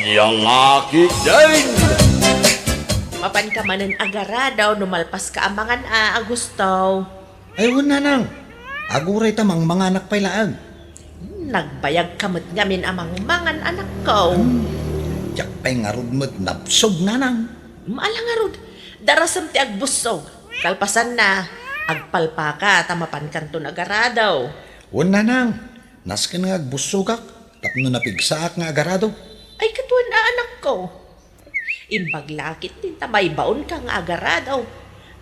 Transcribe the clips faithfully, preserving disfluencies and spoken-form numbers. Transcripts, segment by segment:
Yangaki din! Mapanka manen agarado no malpaska a mangan a, Agusto. Ay, wen, nanang. Aguray ta mangmanganak pay laeng. Hmm, nagbayagka met ngamin a mangmangan, anakko. Hmm, diak pay ngarud met nabsog, nanang. Hmm, ala ngarud, darasem ti agbussog. Kalpasanna, agpalpaka ta mapankanton agarado. Wen, nanang. Nasken nga agbussogak tapno napigsaak nga agarado. Ay, ket wen a, anakko. Imbag la ketdin ta maibaonka nga agarado.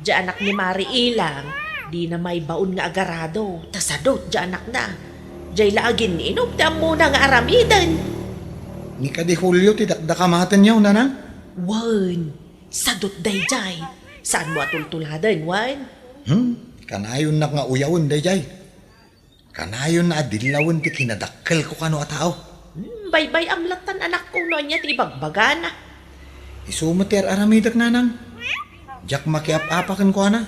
Diay anak ni Mari Ilang, dina maibaon nga agarado, ta sadot diay anakna. Diay la agin-inop ti ammona nga aramiden. Ni kadi Julio ti dakdakamatenyo, nanang? Wen, sadot daydiay. Saanmo a tultuladen, wen? Hmm, kanayonnak nga uyawen daydiay. Kanayon a dillawen ti kinadakkelko kano a tao. Hmm, baybay-am lattan, anakko, no ania ti ibagbagana. Isu met ti ar-aramidek, nanang. Diak makiap-apa kenkuana.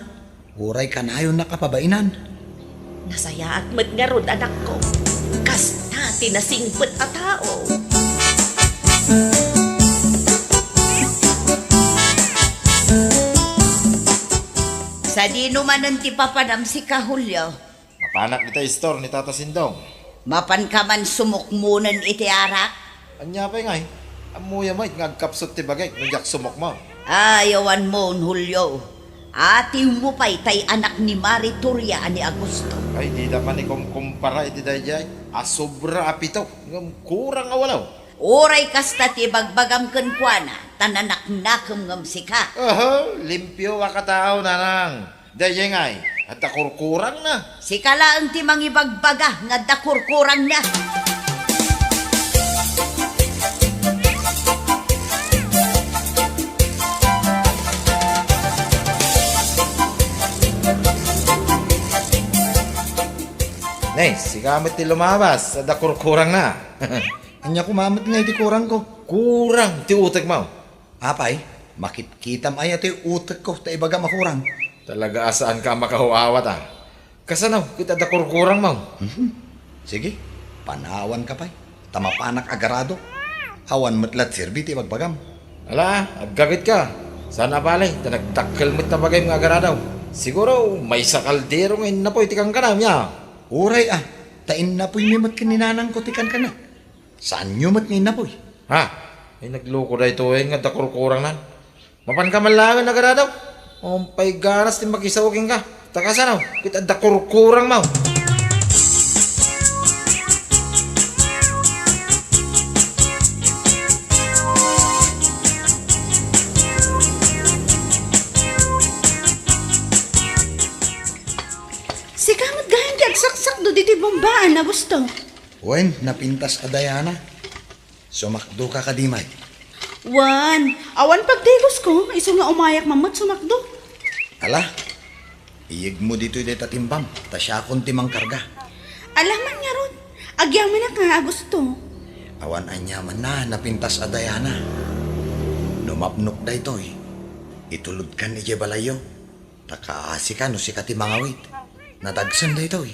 Uray kanayonnak a pabainan. Nasayaat met ngarud, anakko. Kasta ti nasingpet a tao. Sadino manen ti papanam sika, Julio? Mapanak dita istor ni Tata Sindong. Mapanka man sumukmonen iti arak? Ania pay ngay? Ammoya met nga agkapsut ti bagik no diak sumukmon. Ay, awanmon, Julio. Atiwmo pay tay anak ni Mari Turia a ni Agusto. Ay, dida panikumkumpara iti daydiay a sobra a pito ngem kurang a walo. Uray kasta ti ibagbagam kenkuana, ta nanaknakem ngem sika. Oho, limpio a katao, nanang. Daydiay ngay, adda kurkurangna. Sika laeng ti mangibagbaga nga adda kurkurangna. Ne, sika met ti lumabas, adda kurkurangna. Ania koma met ngay ti kurangko? Kurang ti utekmo. Apay, makitkitam aya ti utekko ta ibagam a kurang? Talaga a saanka a makaw-awat, a. Kasano ket adda kurkurangmo? Mhm. Sige, panawanka pay, ta mapanak agarado. Awan met la ti serbi ti ibagbagam. Ala, aggagetka. Saan a bale, ta nagdakkel met ta bagim nga agarado. Siguro, maysa kaldero nga innapoy ti kankanam, ya. Uray a, ta innapoymi met ken ni nanangko ti kankanak. Saanyo met nga innapoy? Ha? Ay, nagloko daytoy nga adda kurkurangnan. Mapanka man laengen, agarado. Umpay ganas ti makisao kenka. Ta kasano ket adda kurkurangmo? Sika met gayam ti agsaksakdo ditoy bumbaan, Agusto. Wen, napintas a dayana. Sumakdoka kadi, May? Wen, awan pagtigosko, isu nga umayak man met sumakdo. Ala, iyegmo ditoy dayta timbam, ta siakon ti mangkarga. Ala man ngarud, agyamanak nga Agusto. Awan aniamanna, napintas a dayana. No mapnok daytoy, itulodkan idiay balayyo, ta kaasika no sika ti mangawit. Nadagsen daytoy.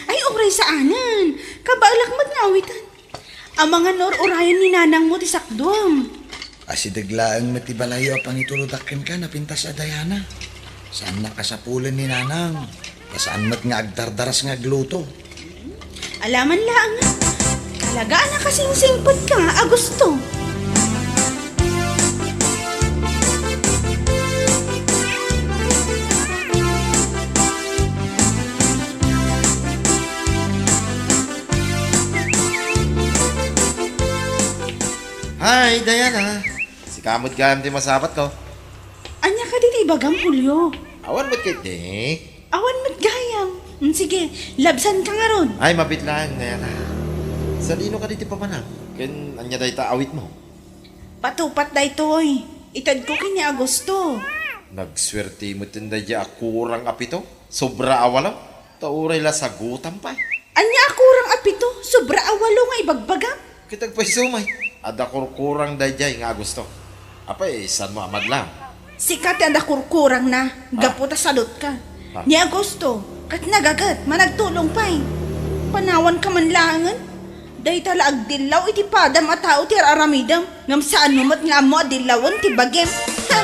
Ay, uray saanen. Kabaelak met nga awitan. Amangan no ur-urayen ni nanangmo ti sakduam. Asideg laeng met ti balayyo a pangitulodak kenka, napintas a dayana. Saannak a sapulen ni nanang. Ta saan met nga agdardaras nga agluto. Ala man laeng. Talaga a nakasingsingpetka, Agusto. Hi, Diana. Sika met gayam ti masapatko. Ania kadi ti ibagam, Julio? Awan met ketdi. Awan met gayam. Mm, sige, labsanka ngarud. Ay, mabiit laeng, Diana. Sadino kadi ti papanam? Ken ania dayta awitmo? Patupat daytoy. Itedko ken ni Agusto. Nagsuerte metten daydiay a kurang a pito, sobra a walo. Ta uray la sagutam pay. Ania a kurang a pito, sobra a walo nga ibagbagam? Ket agpayso, May. Adda kurkurang daydiay nga Agusto. Apay, saanmo a madlaw? Sika ti adda kurkurangna, Ah. gapu ta sadotka. Ah. Ni Agusto, ket nagaget, managtulong pay. Panawanka man laengen. Dayta la agdillaw iti padam a tao ti ar-aramidem, ngem saanmo met nga ammo a dillawen ti bagim. Ha!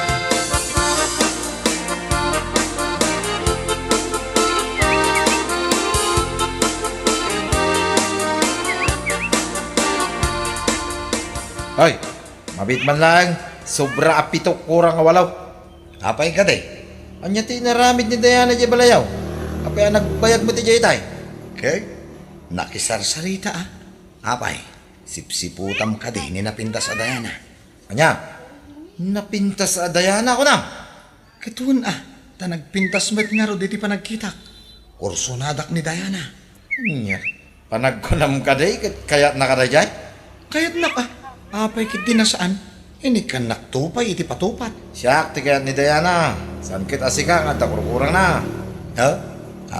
Ay, mabiit man laeng, sobra a pito kurang a walo. Apay kadi? Ania ti inaramid ni Diana idiay balayaw? Apay a nagbayag met idiay itay? Ket nakisarsarita a. Apay, sipsiputam kadi ni napintas a Diana? Ania? Napintas a Diana, kunam? Ket wen a, ta nagpintas met ngarud iti panagkitak. Kursonadak ni Diana. Ania? Panagkunam kadi ket kayatna kadaydiay? Kayatnak a. Apay ketdi a saan? Inikkannakto pay iti patupat. Siak ti kayat ni Diana. Saan ket a sika nga adda kurkurangna? Ha?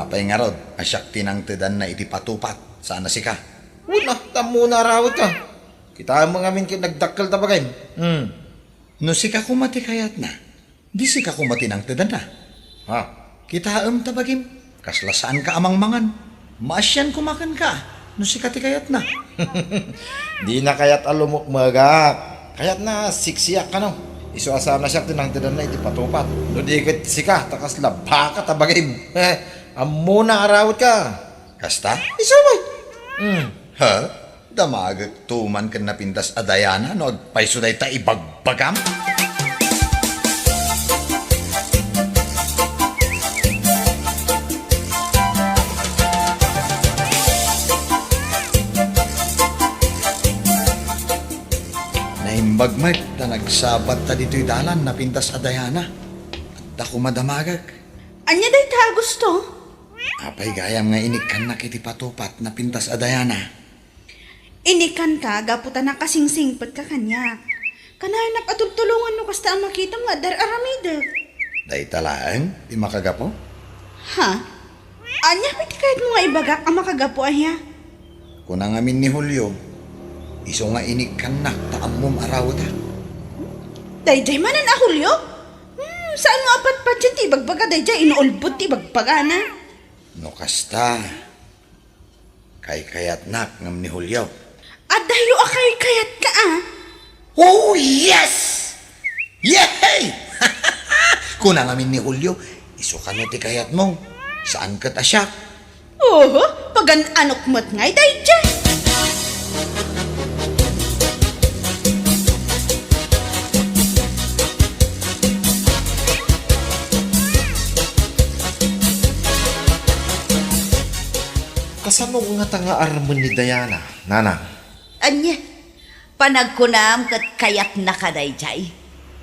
Apay ngarud a siak ti nangtedanna iti patupat, saan a sika? Wen a, ta ammona a rawitka. Kitaem ngamin ket nagdakkel ta bagim. Hmm. No sika koma ti kayatna, di sika koma ti nangtedanna. Ha? Kitaem ta bagim, kasla saanka a mangmangan. Maasian koma kenka, no sika ti kayatna. Dina kayat a lumukmegak. Kayatna siksiak kano. Isu a saan a siak ti nangtedanna iti patupat. No di ket sika, ta kasla baka ta bagim. Ammona a rawitka. Kasta? Isu met. Hmm. Ha? Damagekto man ken napintas a Diana no agpayso dayta ibagbagam? Naimbag met ta nagsabatta ditoy dalan napintas a Diana. Adda koma damagek. Ania dayta a gusto? Apay gayam nga inikkannak iti patupat napintas a Diana? Inikkanta gapu ta nakasingsingpetka kaniak. Kanayonak a tultulongan no kasta a makitam nga adda ar-aramidek. Dayta laeng ti makagapu? Ha? Ania pay ti kayatmo nga ibagak a makagapu aya? Kuna ngamin ni Julio, isu nga inikkannak ta ammom a rawetak. Daydiay manen a Julio? Hmm, saan nga apatpatien ti ibagbaga daydiay, inuulbod ti ibagbagana. No kasta, kaykayatnak ngem ni Julio. Addayo a kaykayatka a. Oh, yes! Yehey! Kuna ngamin ni Julio, isu kano ti kayatmo, saan ket a siak. Oho, pagan-anok met ngay daydiay. Kasano ngata nga armen ni Diana, nanang? Ania? Panagkunam ket kayatnaka daydiay?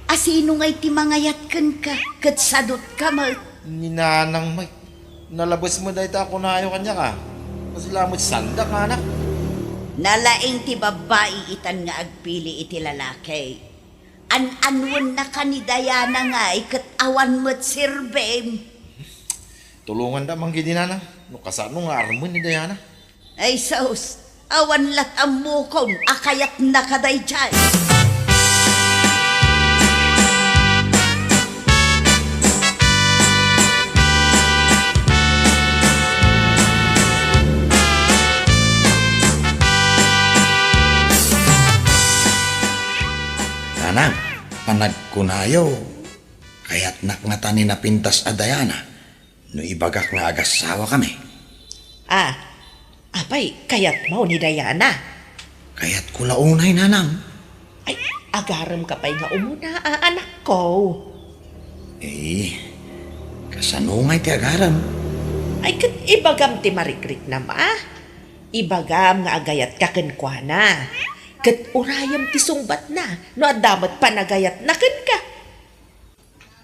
A sino ngay ti mangayat kenka ket sadutka met? Ni nanang met. Nalabes met dayta a kunayo kaniak a. Kasla met saandak, anak. Nalaing ti babbai itan nga agpili iti lalaki. An-anwennaka ni Diana ngay ket awan met serbim. Tulonganda man ketdi, nanang, no kasano nga armen ni Diana. Ay sus, awan lat ammokon a kayatnaka daydiay. Nanang, panagkunayo, kayatnak ngata ni napintas a Diana no ibagak nga agassawakami. Ah, apay, kayatmo ni Diana? Kayatko la unay, nanang. Ay, agaremka pay nga umuna, a, anakko. Eh, kasano ngay ti agarem? Ay, ket ibagam ti marikriknam a. Ibagam nga agayatka kenkuana. Ket urayem ti sungbatna no adda met panagayatna kenka.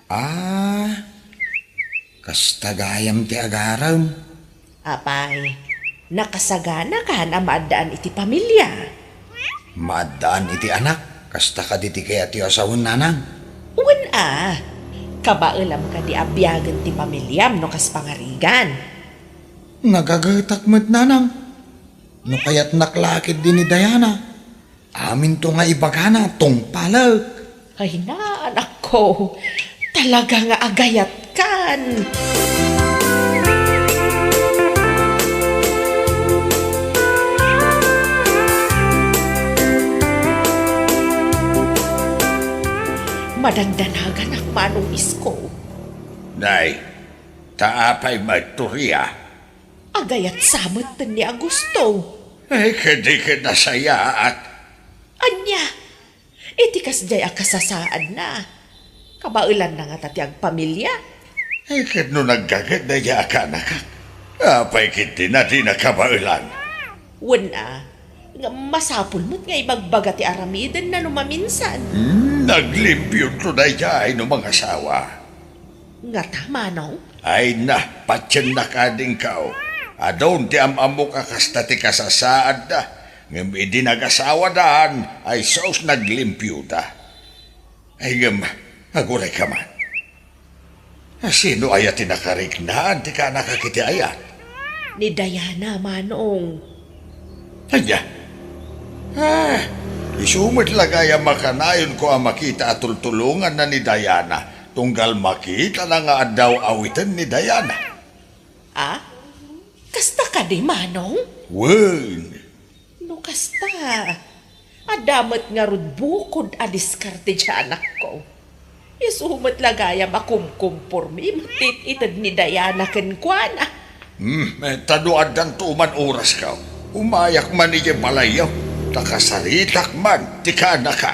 Ah, kasta gayam ti agarem. Apay, nakasaganakan a maaddaan iti pamilia? Maaddaan iti anak, kasta kadi ti kayatyo a sawen, nanang? Wen a, kabaelam kadi a biagen ti pamiliam no kas pangarigan? Nagagetak met, nanang. No kayatnak la ketdi ni Diana, aminto nga ibagana, tungpalek. Ay na, anakko, talaga nga agayatkan. Padandanaganak, Manong Isko. Nay, ta apay met, Toria? Agayat sa met ni Augusto. Ay, kadi ket nasayaat. Ania? Iti kasdiay a kasasaadna, kabaelanna ngata ti agpamilia? Ay, ket no naggaget daydiay a kaanakak, apay ketdi a dina kabaelan? Wen a, ngem masapul met nga ibagbaga ti aramidenna no maminsan. Hmm, naglimpionto daydiay no mangasawa. Ngata, Manong? Ay na, patiennak adingkaw. Adun ti am-ammok a kasta ti kasasaadda, ngem idi nagasawadan, ay sus, naglimpiota. Ay ngem, agurayka man. Sino aya ti nakariknaan ti kaanakak iti ayat? Ni Diana, Manong. Ania? Ah, isu met la gayam a kanayonko a makita a tultulonganna ni Diana, tunggal makitana nga adda awiten ni Diana. Ah? Kasta kadi, Manong? Wen. No kasta, adda met ngarud bukod a diskarte ti anakko. Isu met la gayam a kumkumpormi met ti it-ited ni Diana kenkuana. Hmm, eh, ta no addanto man orasko, umayak man idiay balayyo, ta kasaritak man ti kaanakak.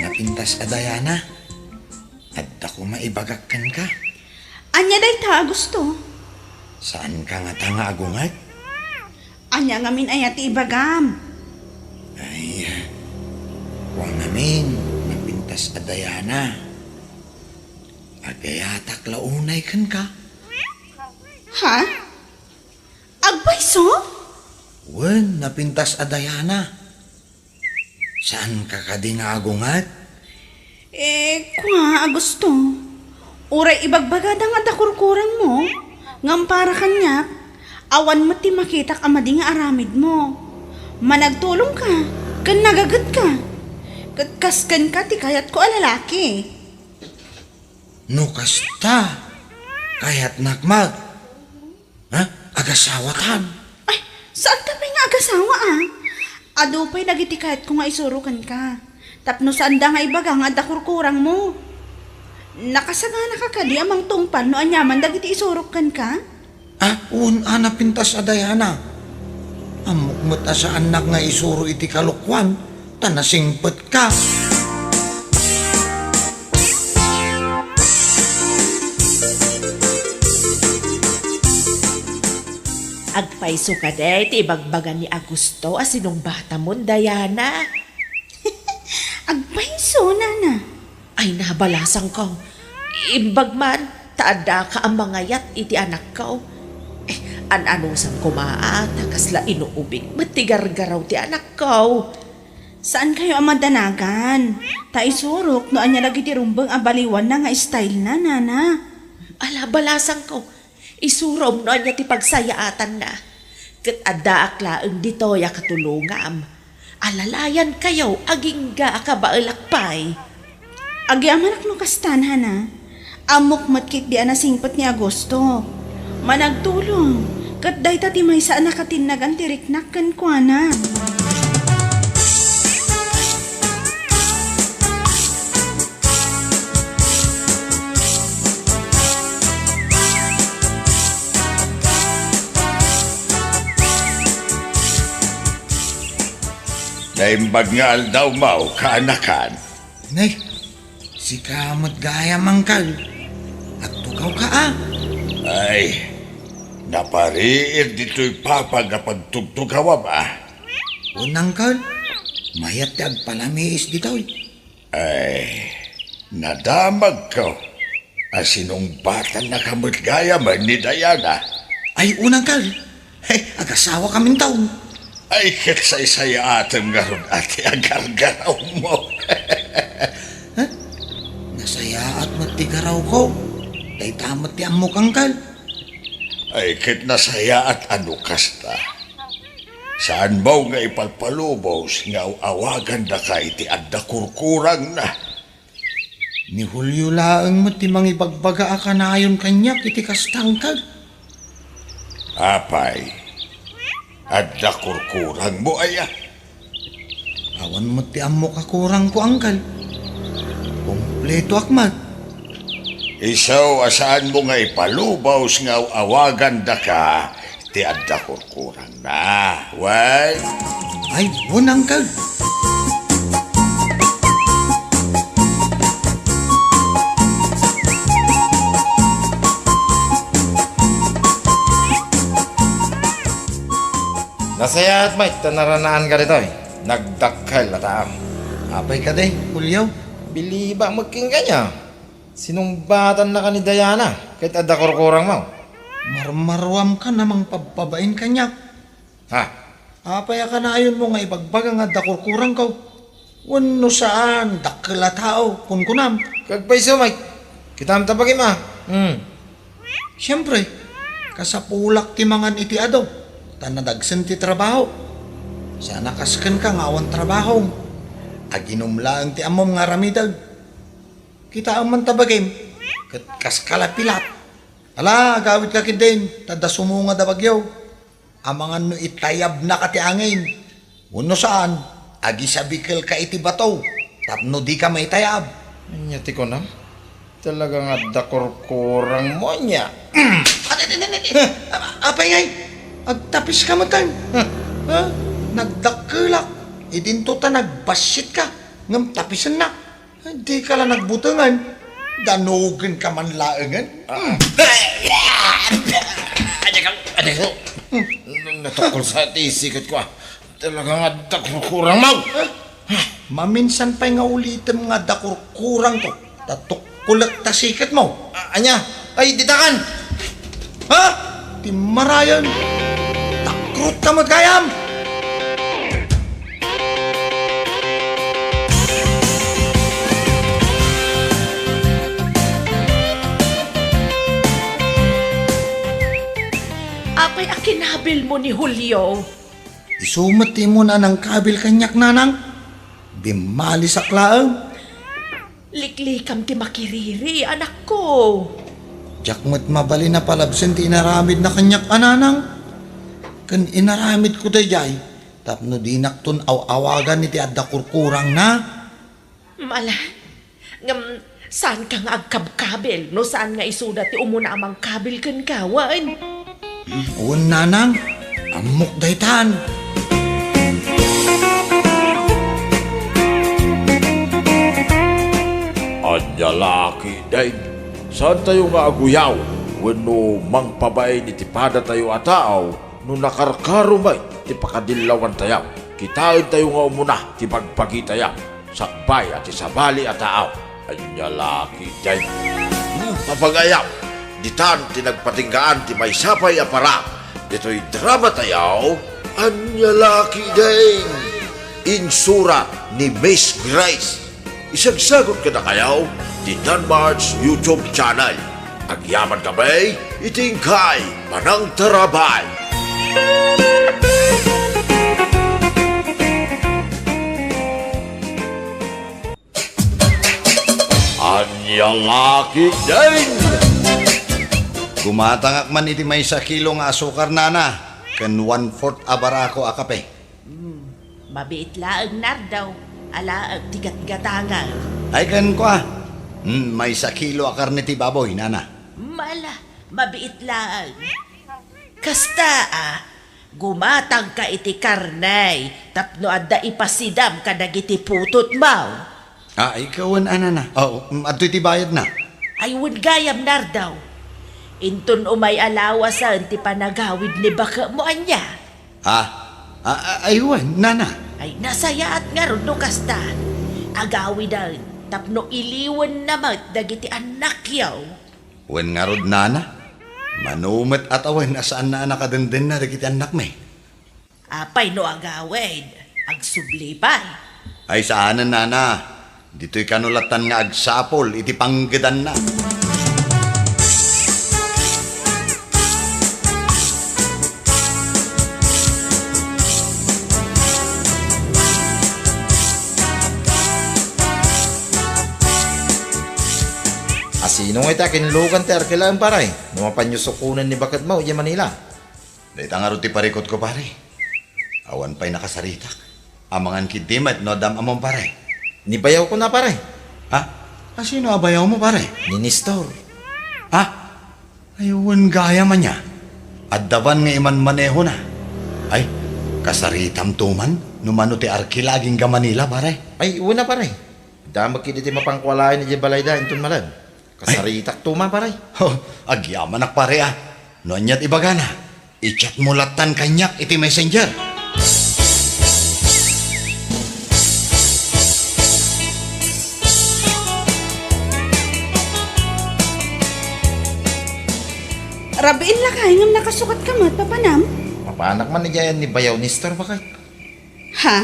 Napintas a Diana. Adda koma ibagak kenka. Ania dayta, Augusto? Saanka ngata nga agunget? Ania ngamin aya ti ibagam? Ay, kua ngamin, napintas a Diana. Agayatak la unay kenka. Ha? Agpayso? Wen, napintas a Diana. Saanka kadi nga agunget? Eh, kua, Augusto, uray ibagbagada nga adda kurkurangmo, ngem para kaniak, awan met ti makitak a madi nga aramidmo. Managtulongka, ken nagagetka. Ket kas kenka ti kayatko a lalaki. No kasta, kayatnak met. Ha? Agasawatan? Ay, saanta pay nga agasawa, a? Adu pay dagiti kayatko nga isuro kenka. Tapno saanda nga ibaga nga adda kurkurangmo. Nakasaganaka kadi a mangtungpal no aniaman dagiti isurok kenka? Ah, wen a, napintas a Diana. Ammok met a saannak nga isuro iti kalokuan, ta nasingpetka. Agpayso kadi ti ibagbaga ni Augusto a sinungbatamon, Diana? Agpayso, nana. Ay, nabalasangko. Imbag man, ta addaka a mangayat iti anakko. Eh, an-anusan koma a, ta kasla inuubing met ti gargaraw ti anakko. Saankayo a madanagan, ta isurok no ania dagiti rumbeng a baliwanna nga style na, nana. Ala, balasangko. Isurom no ania ti pagsayaatanna. Ket addaak laeng ditoy a katulongam. Alalayankayo agingga a kabaelak pay. Agyamanak no kastan, Hana. Ammok met ketdi a nasingpet ni Augusto. Managtulong, ket dayta ti maysa a nakatinnagan ti riknak kenkuana. Naimbag nga aldawmo, kaanakan. Nay, sika met gayam, Angkel. Agtugawka, a? Ay, napariir ditoy papa nga pagtugtugawam, a? Wen, Angkel. Mayat ti agpalamiis ditoy. Ay, nadamagko a sinungbatannaka met gayamen ni Diana. Ay, wen, Angkel. Hey, agasawakamin taon. Ay, ket saysayaatem ngarud a ti agargarawmo. Ha? Nasayaat met ti garawko. Dayta met ti ammok, Angkel. Ay, ket nasayaat a no kasta. Saanmo nga ipalpalubos nga aw-awagandaka iti adda kurkurangna? Ni Julio laeng met ti mangibagbaga a kanayon kaniak iti kasta, Angkel. Apay, adda kurkurangmo aya? Awan met ti ammok a kurangko, angkel. Kumpletoak met. Isu a saanmo nga ipalubos nga aw-awagandaka ti adda kurkurangna. Wen? Ay, wen, angkel. Nasayaat met ta naranaanka ditoy. Nagdakkel a tao. Apay kadi, Julio? Biliba met kenka aya. Sinungbatannaka ni Diana ket adda kurkurangmo. Marmaruamkan a mangpabpabain kaniak. Ha? Apay a kanaayonmo nga ibagbaga nga adda kurkurangko? Wenno saan, dakkel a tao, kunkunam. Agpayso met. Kitaem ta bagim a. Hmm. Siempre, kasapulak ti mangan iti adu, ta nadagsen ti trabaho. Saan a kas kenka nga awan trabahom. Aginum laeng ti ammom nga aramidek. Kitaem man ta bagim, ket kas kalapilat. Ala, agawidka ketdin, ta adda sumungad a bagyo. Amangan no itayabnaka ti angin. Wenno saan, agisabikelka iti bato tapno dika maitayab. Ania ti kunam? Talaga nga adda kurkurangmo ania? Adi, adi, adi, adi. Apay ngay? Agtapiska met, ay. Ha? Nagdakkelak. Idinto ta nagbasitka. Ngem tapisennak. Dika la nagbutengen. Danogenka man laengen. Ah. Hmm. Adi ka, adi ka. Hmm. Natukkol sa ti siketko, ah. Talaga nga adda kurkurangmo. Ah. Maminsan pay nga ulitem nga adda kurkurangko. Ta tukkolek ta siketmo. Ah, ania? Ay, ditakan! Ha? Timmarayen! Takrotka met gayam! Apay a kinabilmo ni Julio? Isu met ti immuna a nangkabil kaniak, nanang. Bimmalisak laeng. Liklikam ti makiriri, anakko. Diak met mabalin a palabsen ti inaramidna kaniak a nanang. Ken inaramidko daydiay tapno dinakton aw-awagan iti adda kurkurangna. Mala, ngem saanka nga agkabkabil no saan nga isuda ti umuna a mangkabil kenka, wen? Wen, nanang, ammok daytan. Ania la ketdin, saantayo nga aguyaw wenno mangpabain iti padatayo a tao no nakarkaro met ti pakadillawantayo. Kitaentayo nga umuna ti bagbagitayo. Sakbay a ti sabali a taaw. Ania la ketdin? Hmm, papagayaw, ditan ti nagpatinggaan ti maysa pay a parang ditoy dramatayo. Ania la ketdin? Insurat ni Miss Grace. Isagsagut kadakayo ti Danmart's YouTube channel. Agyaman kami iti inkay panangtarabay. Ania la ketdin? Gumatangak man iti maysa kilo nga asukar, nana, ken one-fourth a barako a kape. Hmm, mabiit laeng, Nardo. Alaek ti gatgatangak. Ay, ken kua. Hmm, maysa kilo a karne ti baboy, nana. Mala, mabiit laeng. Kasta a, gumatangka iti karne tapno adda ipasidam kadagiti putotmo. Ah, ikawen a, nana. Oo, mm, adtoy ti bayadna. Ay, wen gayam, Nardo. Inton umay a lawasen ti panagawid ni baketmo, ania? Ah, ah, ah, ay, wen, nana. Ay, nasayaat ngarud no kasta. Agawiden tapno iliwenna met dagiti annakyo. Wen ngarud, nana, mano met a tawen a saanna a nakadendenna dagiti annakmi. Apay no agawid? Agsubli pay. Ay, saanen, nana. Ditoy kano lattan nga agsapul iti panggedanna. Asino ngay ti akinlugan ti arkelaen, pare, no mapanyo sukonen ni baketmo idiay Manila? Dayta ngarud ti parikutko, pare. Awan pay nakasaritak. Amangan ketdi met no adda am-ammom, pare. Ni bayawkon a, pare. Ha? A, sino a bayawmo, pare? Ni Nestor. Ha? Ay, wen gayam ania. Adda van nga imanmanehona. Ay, kasaritamto man no mano ti arkila agingga Manila, pare. Ay, wen a, pare. Damagkit iti mapanko a laeng idiay balayda inton malem. Ay. Kasaritakto man, pare. Oh, agyamanak, pare, a. No aniat ibagana, i-chatmo lattan kaniak iti Messenger. Rabiin lakay ngem nakasukatka met, papanam? Mapanak man idiay ni bayaw Nestor, baket. Ha?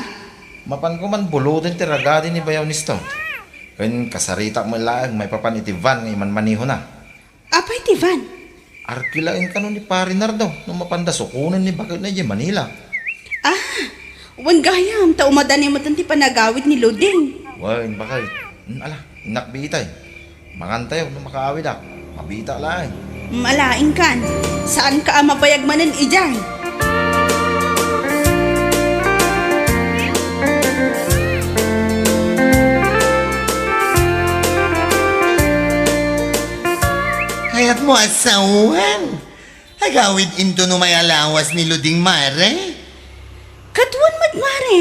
Mapanko man buloden ti ragadi ni bayaw Nestor. Ken kasaritak met laeng maipapan iti van nga imanmanehona. Apay ti van? Arkilaen kano ni Pare Nardo no mapanda sukonen ni baketna idiay Manila. Ah, wen gayam ta umadani met ti panagawid ni Luding. Wen, baket. Hmm, ala, innak biitay. Mangantayo no makaawidak. Mabiitak laeng. Malaingkan. Saanka a mabayag manen idiay. Kayatmo a sawen? Agawid inton umay a lawas ni Luding, mare? Ket wen met, mare.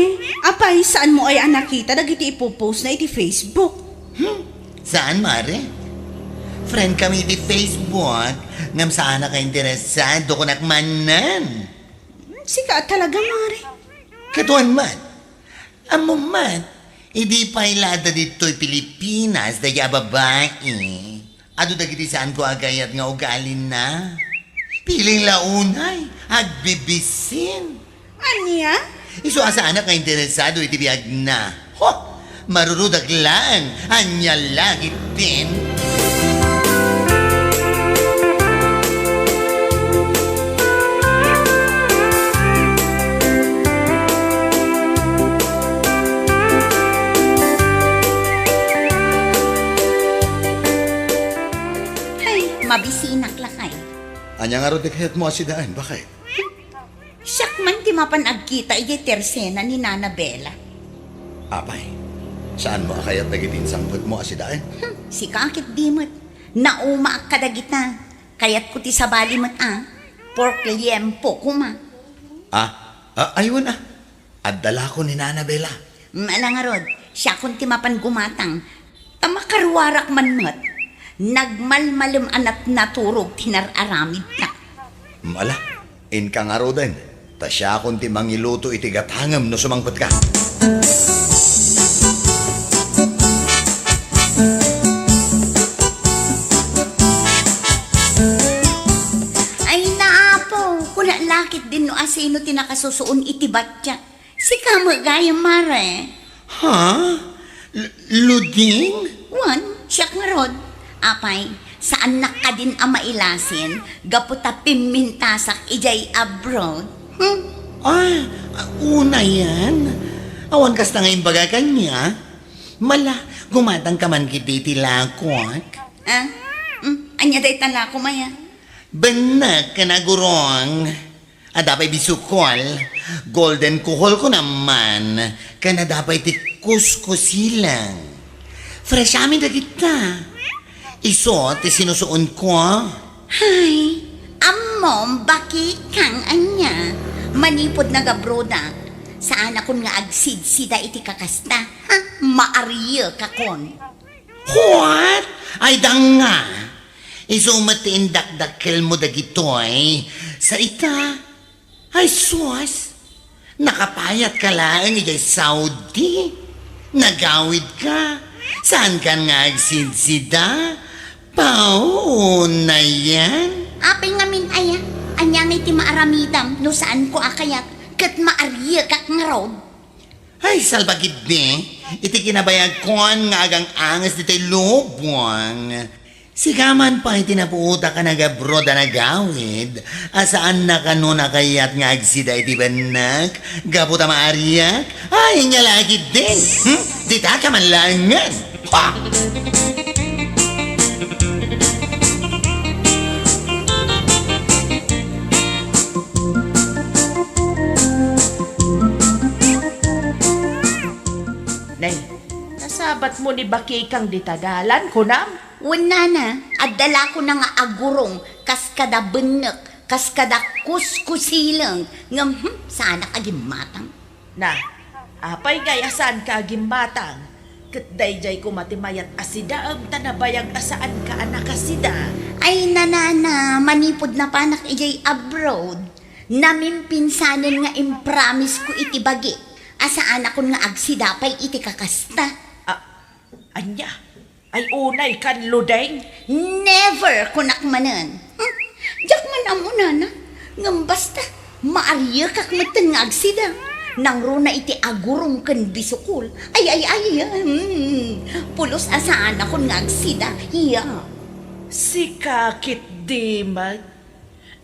Apay, saanmo aya a nakita dagiti ipo-postna iti Facebook? Hmm, saan, mare? Friend kami iti Facebook, ngem saanak a interesado kunak manen. Hmm, sika a talaga, mare. Ket wen met. Ammom met, idi pay la adda ditoy Pilipinas daydi a babai, adu dagiti saanko a kayat nga ugalina. Piling la unay, agbibisin. Ania? Isu a saanak nga interesado iti biagna. Ho! Marurudak laeng, ania la ketdin? Ay, mabisinak lakay. Ania ngarud ti kayatmo a sidaen, baket? Siak man ti mapan agkita idiay tersena ni Nana Bella. Apay, saanmo a kayat dagiti insangpetmo a sidaen? Hmm, sika ketdi met. Naumaak kadagita. Kayatko ti sabali met a. Por tiempo koma. Ah, ah, ay wen a. Adda lako ni Nana Bella. Mm, ala ngarud, siakon ti mapan gumatang. Ta makaruarak man met. Nagmalmalem a natnaturog ti nar-aramidna. Mm, ala, inka ngaruden, ta siakon ti mangiluto iti gatangem no sumangpetka. Ay, naapo, kuna laketdin no asino ti nakasusuon iti batyak. Sika met gayam, mare. Ha? L-, Luding? Wen, siak ngarud. Apay, saannak kadin a mailasin gapu ta pimmintasak idiay abroad? Hmm? Ah, unayen. Awan kasta nga imbaga kaniak. Mala, gumatangka man ketdi iti lakok. Ah? Hmm? Ania dayta lakom aya? Bennek ken agurong. Adda pay bisukol, golden kuhol ko naman, ken adda pay ti kuskusilang. Fresh amin dagita. Isu ti sinusuonko. Hay, ammom, bakikang ania, manipud nagabrodak, saanakon nga agsidsida iti kakasta. Ha? Maariekakon. What? Ay, danga! Isu met ti indakdakkelmo dagitoy. Sa ita, ay sus, nakapayatka laeng idiay Saudi. Nagawidka. Saankan nga agsidsida? Pao, unayen. Apay ngamin aya, ania ngay ti maaramidam no saanko a kayat ket maariekak ngarud? Ay, salbagiddi, iti kinabayagkon nga agang-anges ditoy lubong. Sika man pay ti napuotak a nagabroad a nagawid, a saanna kano a kayat nga agsida iti bennek, gapu ta maariak? Ay, ania la ketdin? Hmm? Ditaka man laengen! Ha! Patmo ni bakikang dita dalan, kunam? Wen, nana, adda la kona nga agurong kas kada bennek, kas kada kuskusileng, ngem, hmm, saanak a gimmatang. Na, apay ngay a saanka a gimmatang? Ket daydiay koma ti mayat a sidaem ta nabayag a saanka a nakasida. Ay, nanana, manipud napanak idiay abroad, namimpinsanen nga impromise ko iti bagi a saanakon nga agsida pay iti kakasta. A-, ania? Ay, unay kan, Ludeng? Never, kunak manen. Hmm? Diak man ammo, nana. Ngem basta, maariekak metten nga agsida. Nangruna iti agurong ken bisukol. Ay, ay, ay, hmm. Pulos a saanakon nga agsida. Iya. Sika ketdi met.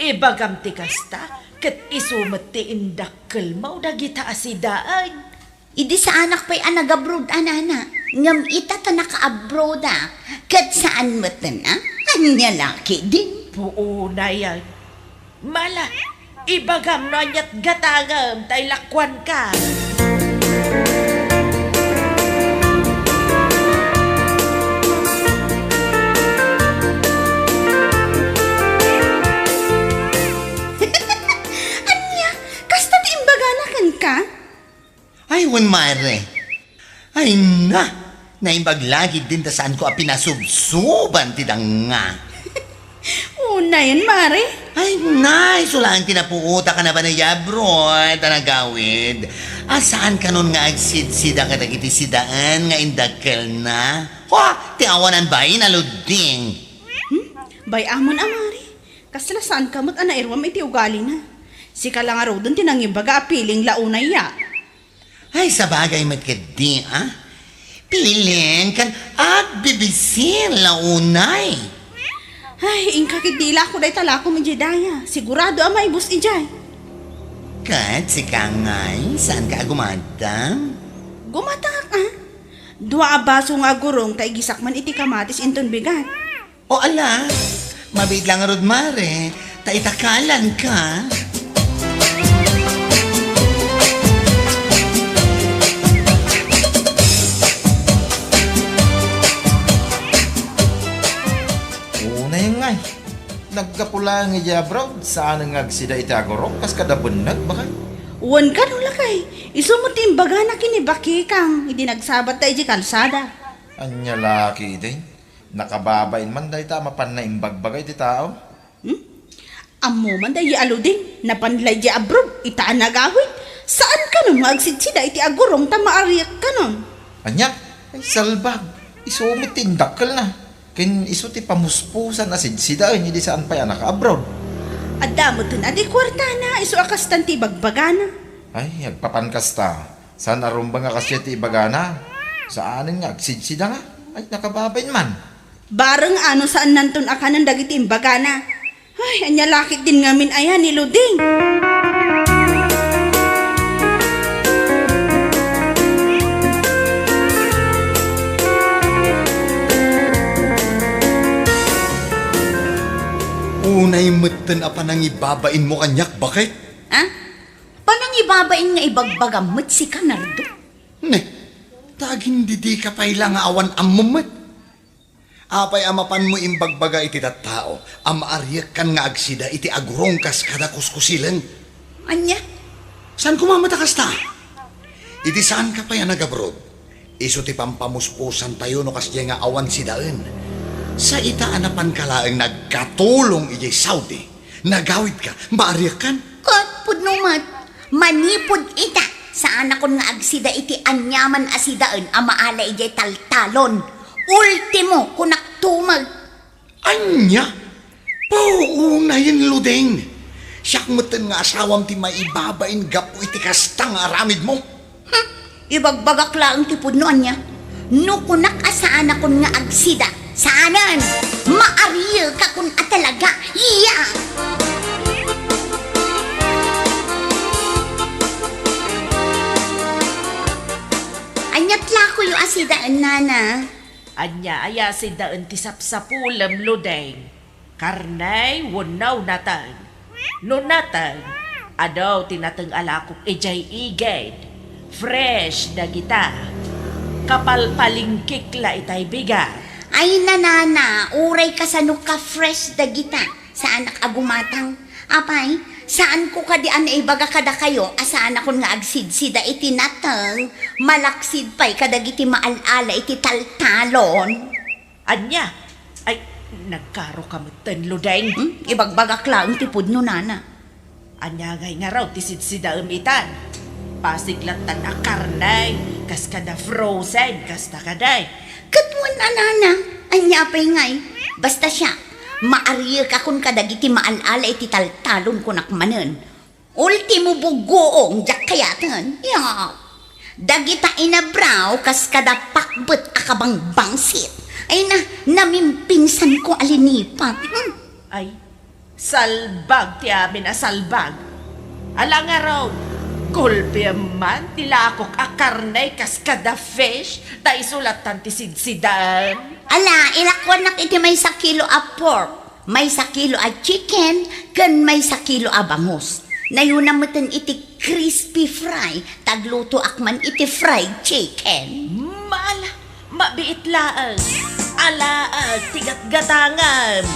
Ibagam ti kasta, ket isu met ti indakkelmo dagita a sidaen. Idi saanak pay a nagabroad a nana, ngem ita ta nakaabroadak, ket saan metten a? Ania la ketdin? Puonayen. Mala, ibagam no aniat gatangem ta ilakuanka. Ania? Kasta ti imbagana kenka? Ay, wen, mare. Ay, na! Naimbag la ketdin ta saanko a pinasubsoban ti danga. Unayen, mare. Ay, na! Isu laeng ti napuotak a napan idiay abroad a nagawid. A, saan kanon nga agsidsida kadagiti sidaen nga indakkelna? Wa! Ti awanan bain a Ludeng. Hmm? Bay-amon a, mare. Kasla saanka met a nairuam iti ugalina. Sika la ngaruden ti nangimbaga a piling la unay, ya. Ay, sabagay met ketdi, a? Piling ken agbibisin la unay. Ay, inka ketdi ilako dayta lakom idiay daya. Sigurado a maibus idiay. Ket sika ngay, saanka a gumatang? Gumatangak, a? Dua a baso nga agurong ta igisak man iti kamatis inton bigat. O ala, mabiit la ngarud, mare, ta itakalanka. Unayen ngay. Naggapu laeng idiay abroad, saanen nga agsida iti agurong kas kada bennek, baket? Wen kano, lakay. Isu met ti imbagana ken ni bakikang idi nagsabatta idiay kalsada. Ania la ketdin? Nakababain man dayta a mapanna imbagbaga iti tao. Hmm? Ammo man daydiay a Ludeng, napan la idiay abroad, ita a nagawid. Saan kanon nga agsidsida iti agurong ta maariek kanon. Ania? Ay, salbag. Isu met ti indakkelna. Ken isu ti pamuspusan a sidsidaen idi saan pay a nakaabroad. Adda metten a di kuartana, isu a kastan ti ibagbagana. Ay, agpapan kasta. Saan a rumbeng a kasdiay ti ibagana. Saanen nga agsidsida nga. Ay, nakababain man. Bareng a no saannanton a kanen dagiti imbagana. Ay, ania la ketdin ngamin aya ni Ludeng? Unay metten a panangibabainmo kaniak, baket? Ha? Panangibabain nga ibagbagam met sika, Nardo? Ne, ta agindidika pay la nga awan ammom met. Apay a mapanmo imbagbaga iti tattao a maariekkan nga agsida iti agurong kas kada kuskusileng? Ania? Saan koma met a kasta? Iti saanka pay a nagabroad, isu ti pampamuspusantayo no kasdiay nga awan sidaen. Sa ita a napanka laeng nagkatulong idiay Saudi, nagawidka, maariekkan? Ket pudno met, manipud ita, saanakon nga agsida iti aniaman a sidaen a maala idiay taltalon. Ultimo, kunak tumag. Ania? Paunayen, Ludeng. Siak metten nga asawam ti maibabain gapu iti kasta nga aramidmo. Hmm, ibagbagak laeng ti pudno, ania? No kunak a saanakon nga agsida, saanen! Maariekakon a talaga! Iya! Aniat lakoyo a sidaen, nana? Ania aya sidaen ti sapsapulem, Ludeng? Karne wenno nateng? No nateng, adu ti nateng a lakok idiay igid. Fresh dagita. Kapalpalingkik la itay bigat. Ay, nanana, uray kasano ka fresh dagita. Saanak a gumatang. Apay, saanko kadi a naibaga kadakayo a saanakon nga agsidsida iti nateng, malaksid pay kadagiti maal-ala iti taltalon. Ania? Ay, nagkaroka metten, Ludeng. Hmm? Ibagbagak laeng ti pudno, nana. Ania ngay ngarud ti sidsidaem itan? Pasig lattan a karne, kas kada frozen, kasta kadi. Ket wen a, nana, ania pay ngay? Basta siak, maariekakon kadagiti maal-ala iti taltalon, kunak manen. Ultimo, buggoong, diak kayaten. Ya. Dagita inabraw kas kada pakbet a kabangbangsit. Ay na, namimpinsanko a linipat. Hmm. Ay, salbag ti amin a salbag. Ala ngarud, gulpiem man ti lakok a karne kas kada fish, ta isu lattan ti sidsidaem. Ala, ilakuanak iti maysa kilo a pork, maysa kilo a chicken, ken maysa kilo a bangus. Nayuna meten iti crispy fry, ta aglutoak man iti fried chicken. Maala, mabiit laeng. Alaek ti gatgatangem.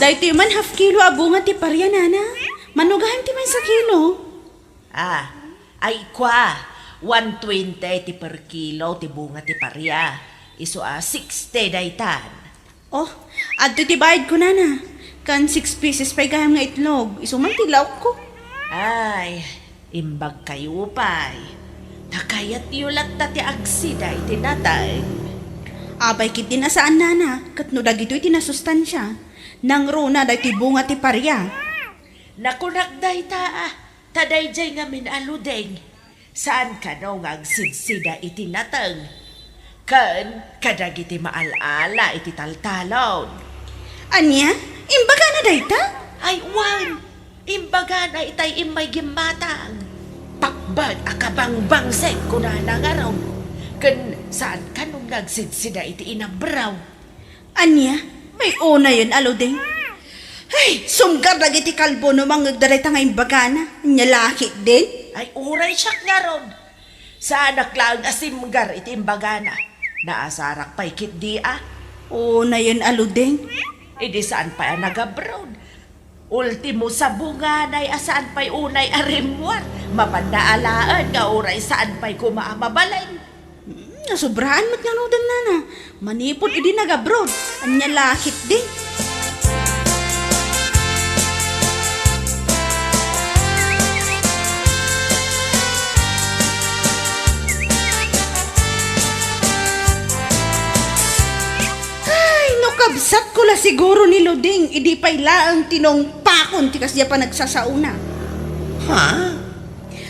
Daytoy man half kilo a bunga ti paria, nana. Mano gayam ti maysa kilo? Ah, ay kua, one twenty ti per kilo ti bunga ti paria. Isu a sixty daytan. Oh, adtoy ti bayadko, nana. Kan six pieces pay gayam nga itlog. Isu man ti laokko. Ay, imbagkayo pay. Ta kayatyo latta ti agsida iti nateng. Apay ketdin a saan, nana, ket no dagitoy ti nasustansia, nangruna daytoy bunga ti paria. Nakunak dayta, ah. Ta daydiay ngamin a Ludeng, saan kano nga agsidsida iti nateng ken kadagiti maal-ala iti taltalon. Ania? Imbagana dayta? Ay, wen, imbagana itay immay gimmatang. Pakbet a kabangbangsit, kunana ngarud, ken saan kano nga agsidsida iti inabraw. Ania? Ay, unayen a Ludeng. Ay, sumgar dagiti kalbo no mangngegda dayta nga imbagana. Ania la ketdin? Ay, uray siak ngarud. Saanak laeng a simgar iti imbagana. Naasarak pay ketdi a. Unayen a Ludeng. Idi saan pay a nagabroad. Ultimo, sabunganay a saan pay unay a rimmuar. Mapanna alaen nga uray saan pay koma a mabalin. Hmm, nasobraan met ngaruden, nana. Manipud idi nagabroad, ania la ketdi? Ay, no kabsatko la siguro ni Luding, idi pay laeng tinungpakon ti kasdiay a panagsasaona. Ha?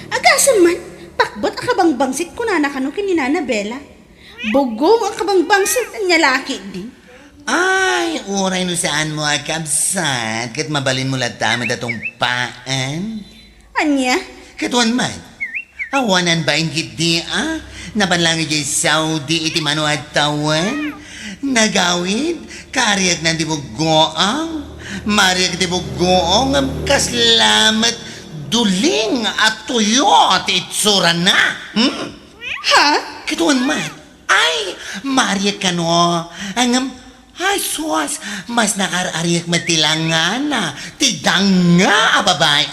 Agasem man, pakbet a kabangbangsit kunana kano ken ni Nana Bella. Buggoong a kabangbangsit, ania la ketdi? Ay, uray no saanmo a kabsat, ket mabalinmo latta met a tungpaen. Ania? Ket wen met, awanan bain ketdi a, napan laeng idiay Saudi iti mano a tawen. Nagawid, kaarieknan ti buggoong. Maariek ti buggoong, ngem kasla met duling a tuyo ti itsurana. Hmm? Ha? Ket wen met, ay, maariek kano. Ngem, ay, sus, mas nakaar-ariek met ti langana, ti danga a babai.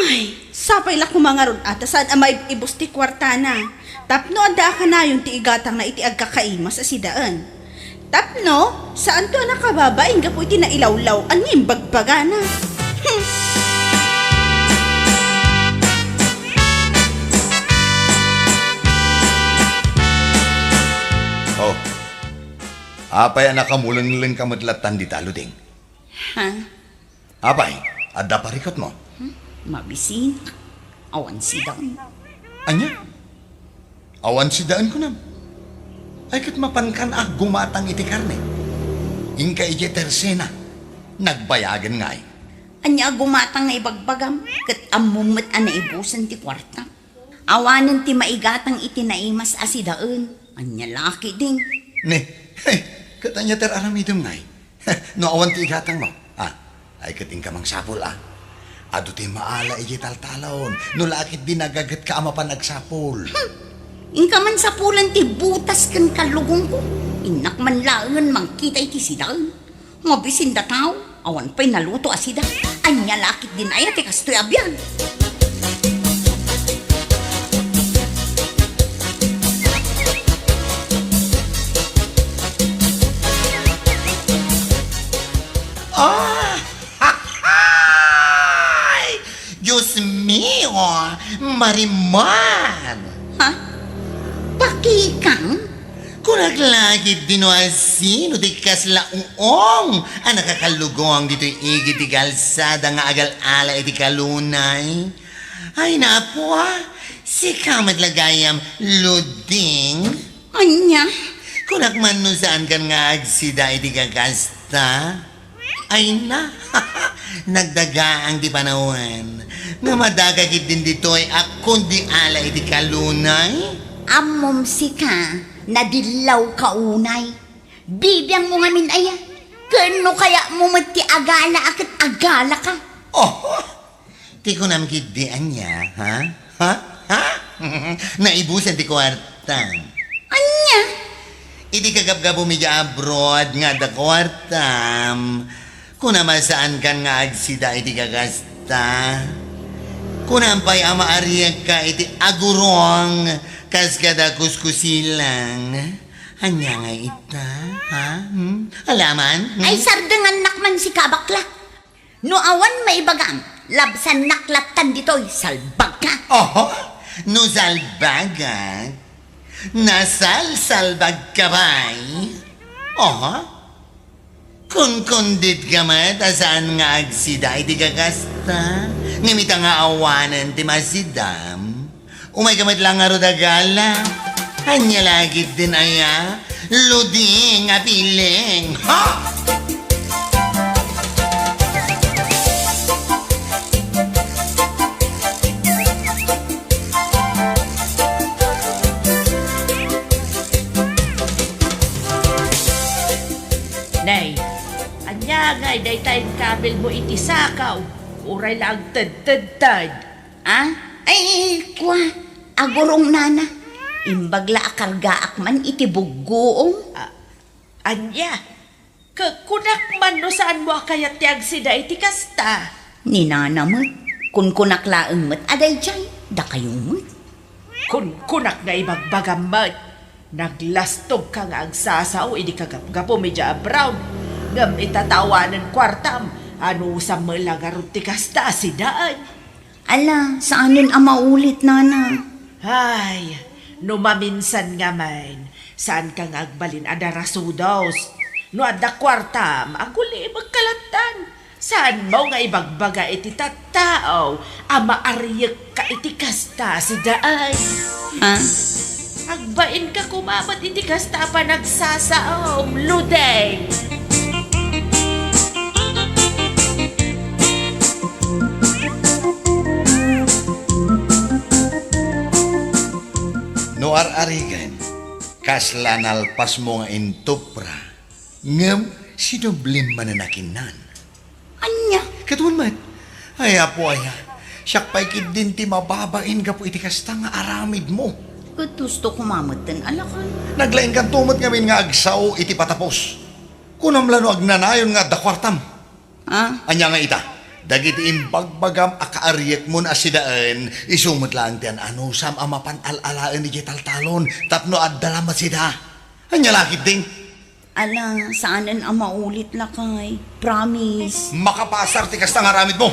Ay, sapay la koma ngarud a ta saan a maib-ibus ti kuartana. Tapno adda a kanayon ti igatangna iti agkakaimas a sidaen. Tapno, saanto a nakababain gapu iti nailawlaw-an nga imbagbagana. Hmm. Oh, apay a nakamulengleng ka met lattan dita, Luding? Ha? Apay, adda parikutmo? Hmm? Mabisinak. Awan sidaen. Ania? Awan sidaen kunam? Ay, ket mapankan a gumatang iti karne. Inka idiay tersena. Nagbayagen ngay. Ania a gumatang nga ibagbagam? Ket ammom met a naibusen ti kuarta. Awanen ti maigatang iti naimas a sidaen. Ania la ketdin? Ne, ket ania ti ar-aramidem ngay? No awan ti igatangmo, ah, Ay, ket inka mangsapul, a. Adu ti maala idiay taltalon, no la ketdi nagagetka a mapan agsapul. Hmm. Inka man sapulen ti butas ken kallugongko. Innak man laengen mangkita iti sidaen. Mabisin da tao, awan pay naluto a sida. Ania la ketdin aya ti kastoy a biag? Ah! Ay! Dios mio! Marimar! Ha? Pakikang? Kunak la ketdi no asino ti kasla uong a nakakallugong ditoy igid ti kalsada nga agal-ala iti kalunay. Ay, napo, a. Sika met la gayam, Luding. Ania? Kunak man no saankan nga agsida iti kakasta. Ay na, nagdagaang ti panawen. Nga madaka ketdin ditoy a kundi ala iti kalunay? Ammom sika, nadillawka unay. Bibiangmo ngamin aya? Ken no kayatmo met ti agala a ket agalaka. Oh, ti kunam ketdi ania, ha? Ha? Ha? Naibusan ti kuarta. Ania? Idi kagabgabum idiay abroad nga adda kuartam, kunam a saankan nga agsida iti kakasta. Kunam pay a maariekka iti agurong kas kada kuskusilang. Ania ngay ita, ha? Hmm? Alaman? Hmm? Ay, sardengannak man sika, bakla. No awan maibagam, labsannak lattan ditoy, salbagka. Oho, no salbagak, nasalsalbagka pay. Oho. Kunkunditka met a saan nga agsida iti kakasta, ngem ita nga awanen ti masidam. Umayka met la ngarud a gala. Ania la ketdin aya? Luding a piling. Ha? Nay, ania ngay dayta inkabilmo iti sakaw? Uray la agtedtedted. Ah? Ay, kua, agurong nana. Imbag la a kargaak man iti buggoom. Ah, ania? Ke-, kunak man no saanmo a kayat ti agsida iti kasta? Ni nana met, kunkunak laeng met a daydiay, dakayo met. Kunkunak nga ibagbagam met, naglastogka nga agsasao idi kagapgapum idiay abroad, ngem ita ta awanen kuartam, anusam met la ngarud ti kasta a sidaen? Ala, saanen a maulit, nana. Ay, no maminsan ngamin, saanka nga agbalin a darasudos. No adda kuartam, agulibekka lattan. Saanmo nga ibagbaga iti tattao a maariekka iti kasta a sidaen. Ha? Agbainka koma met iti kasta a panagsasaom, Ludeng. No ar-arigen, kasla nalpasmo nga intupra, ngem sinublim manen a kinnan. Ania? Ket wen met. Ay, Apo aya, siak pay ketdin ti mababain gapu iti kasta nga aramidmo. Ket husto koma metten a lakay. Naglaingkanto met ngamin nga agsao iti patapos. Kunam la no agnanayon nga adda kuartam. Ah? Ania nga ita? Dagiti imbagbagam a kaariekmon a sidaen, isu met laeng ti an-anusam a mapan al-alaen idiay taltalon tapno adda la met sida. Ania la ketdin? Ala, saanen a maulit, lakay. Promise. Makapasar ti kasta nga aramidmo.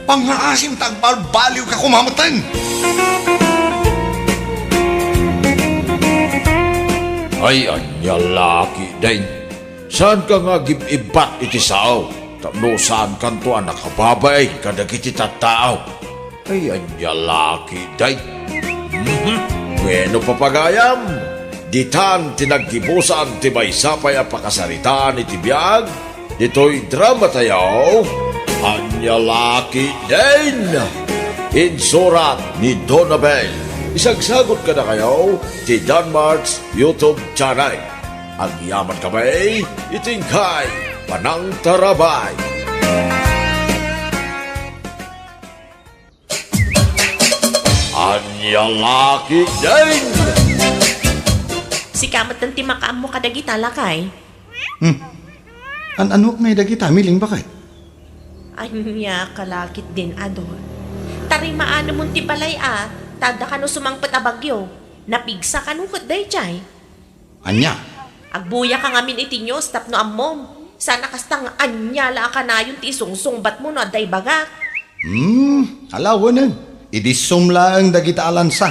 Pangngaasim ta agbalbaliwka koma metten. Ay, ania la ketdin? Saanka nga agib-ibbat iti sao tapno saankanto a nakababain kadagiti tattao? Ay, ania la ketdin? Mhm. Bueno, papagayam, ditan ti naggibusan ti maysa pay a pakasaritaan iti biag ditoy drama tayo, Ania la ketdin? Insurat ni Donabel. Isagsagut kadakayo ti Danmark's YouTube channel. Agyaman kami iti inkay panangtarabay. Ania la ketdin? Sika met ti makaammo kadagita, lakay. Hmm. An-anuak ngay dagita, Miling, baket? Ania ka la ketdin, Ador? Tarimaanemon ti balay a, ta adda kano sumangpet a bagyo. Napigsa kano ket daydiay? Ania? Agbuyaka ngamin iti news tapno ammom. Saan a kasta nga ania la a kanayon ti isungsungbatmo no adda ibagak. Hmm, ala, wen. Idissom laeng dagita a lansa,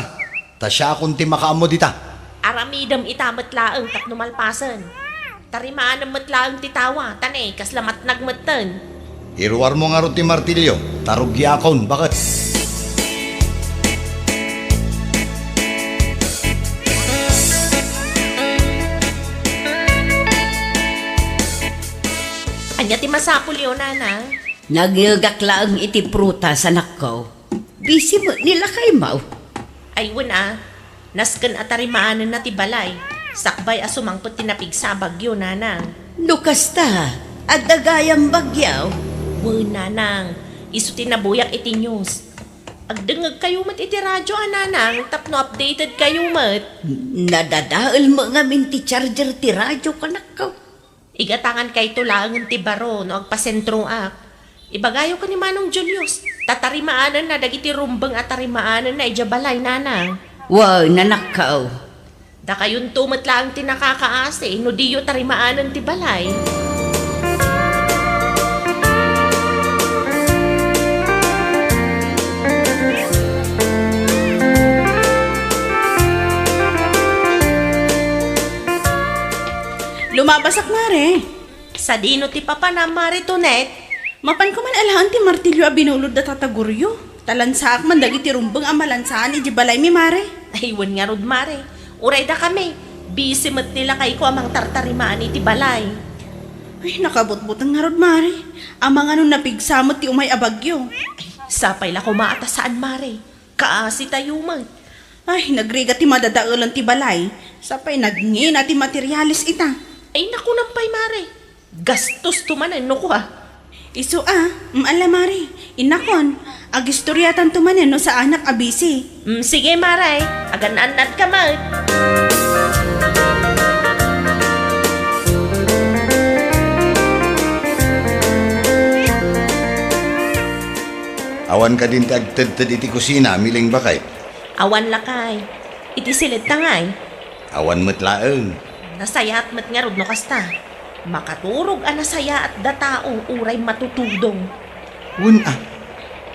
ta siakon ti makaammo dita. Aramidem ita met laeng tapno malpasen. Tarimaanem met laeng ti tawa, ta ne, kasla matnag metten. Iruarmo ngarud ti martilyo, ta rugiakon, baket. Ania ti masapulyo, Nanang? Nangngegak laeng iti prutas, anakko. Busy met ni lakaymo. Ay, wen a, nasken a tarimaanenna ti balay, sakbay a sumangpet ti napigsa a bagyo, Nanang. No kasta, adda gayam bagyo? Wen, Nanang, isu ti nabuyak iti news. Agdengngegkayo met iti radio a, Nanang, tapno updated kayo met. Nadadael met ngamin ti charger ti radio, kanakko. Igatangankayto laengen ti baro no agpasentroak. Ibagayo ken ni Manong Julius, ta tarimaanenna dagiti rumbeng a tarimaanenna idiay balay, Nanang. Wen, anakko. Dakayonto met laeng ti nakakaasi no diyo tarimaanen ti balay. Lumabasak, Mare. Sadino ti papanam, Mare Tonet? Mapanko man alaen ti martilyo a binulod da Tata Goryo. Ta lansaak man dagiti rumbeng a malansaan idiay balaymi, Mare. Ay, wen ngarud, Mare. Uray dakami, busy met ni lakayko a mangtartarimaan iti balay. Ay, nakabutbuteng ngarud, Mare. Amangan no napigsa met ti umay a bagyo. Ay, sapay la koma a ta saan, Mare. Kaasitayo met. Ay, nagrigat ti madadaelan ti balay. Sapay nagngina ti materialis ita. Ay, nakunam pay, Mare. Gastosto manen no kua. Isu a, mm, ala, Mare. Innakon, agistoriatanto manen no saanak a busy. Mm, sige, Mare. Agan-annadka met. Awan kadin ti agtedted iti kusina, Miling, baket? Awan, lakay. Iti siled ta ngay? Awan met laeng. Nasayaat met ngarud no kasta. Makaturog a nasayaat da tao uray matutudong. Wen a,